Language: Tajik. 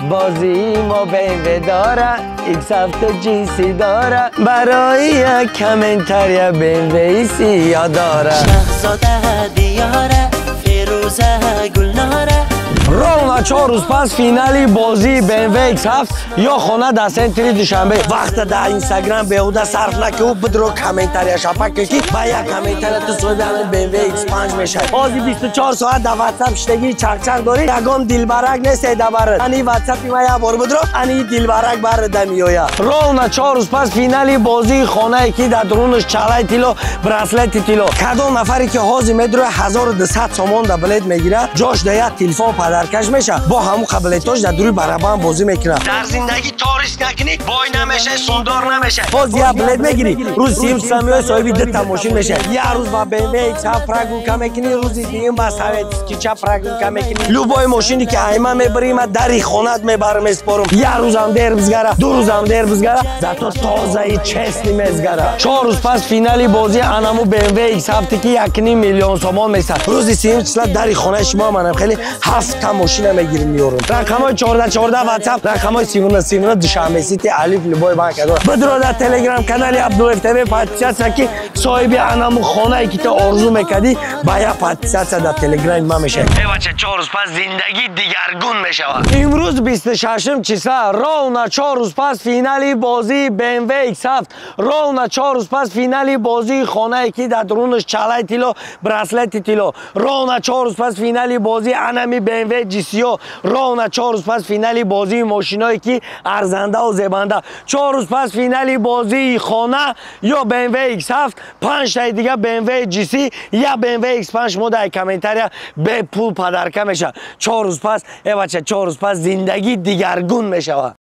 Бозии мо BMW дора, X7 GC дора, барои як комментария BMW сиё дора. Шаҳзода Диёра, Фирӯза Гулнора. Ровно 4 рӯз пас финали бозии BMW X7 ё хона дар центри Душанбе. Вақта дар Инстаграм беҳуда сарф накӣ, бидро комментария шапак ки ба як комментария ту соҳиби ҳамин BMW X5 мешавӣ. Ҳозир 24 соат дар WhatsApp шидагии чақчақ дорӣ, ягон дилбарак нест да барад. Ани WhatsApp-и ма як бор бидро, ани дилбарак барада меояд. Ровно 4 рӯз пас финали бозии хонае ки дар дурунаш чалаи тилло, браслети тилло. Кадом нафаре ки ҳозир медрояд, 1200 сомон да билет мегирад, ҷош да як телефон подаркаш мешавад, бо ҳамун қабилетош дар дури барабан бозӣ мекунад. Дар зиндагӣ то риск накунӣ, бой намешавӣ, сундор намешавӣ. Боз як билет мегирӣ, рӯзи сиюм числа меои, соҳиби дута мошин мешавӣ. Як рӯз ба BMW X7 прогулка мекунӣ, рӯзи дуюм ба советскийча прогулка мекунӣ. Любой мошине ки айма мебарӣ, ма дари хонат мебарам, меспорам. Як рӯзам дер бизгара, 2 рӯзам дер бизгара, зато тозаи честный мезгара. 4 рӯз пас финали бозии анаму BMW X7 ки 1,5 миллион сомон месад, рӯзи сиюм числа дари хонаи шумо манам хеле ҳафта мошина мегирим, меорам. Рақамҳои 14 14 WhatsApp, рақамҳои 39 39 Душанбе Сити, Алиф, любой банк дора. Бидро дар Телеграм канали Абдуллоев ТВ подписаться ки, соҳиби анаму хонае ки ту орзу мекардӣ, ба як подписаться дар Телеграми ман мешавӣ. Э бача, 4 рӯз пас зиндагӣ дигаргун мешавад. Имрӯз 26 числа, ровно 4 рӯз пас финали бозии BMW X7, ровно 4 рӯз пас финали бозии хонае ки дар дурунаш чалаи тилло, браслети тилло, ровно 4 рӯз пас финали бозии анами BMW GCO, ровно 4 рӯз пас финали бозии мошиное ки арзандаву зебанда, 4 рӯз пас финали бозии хона ё BMW X7, панҷтаи дига BMW GC, я BMW X5 мо дар комментария бепул подарка мешавад. 4 рӯз пас, э бача, 4 рӯз пас зиндагӣ дигаргун мешавад.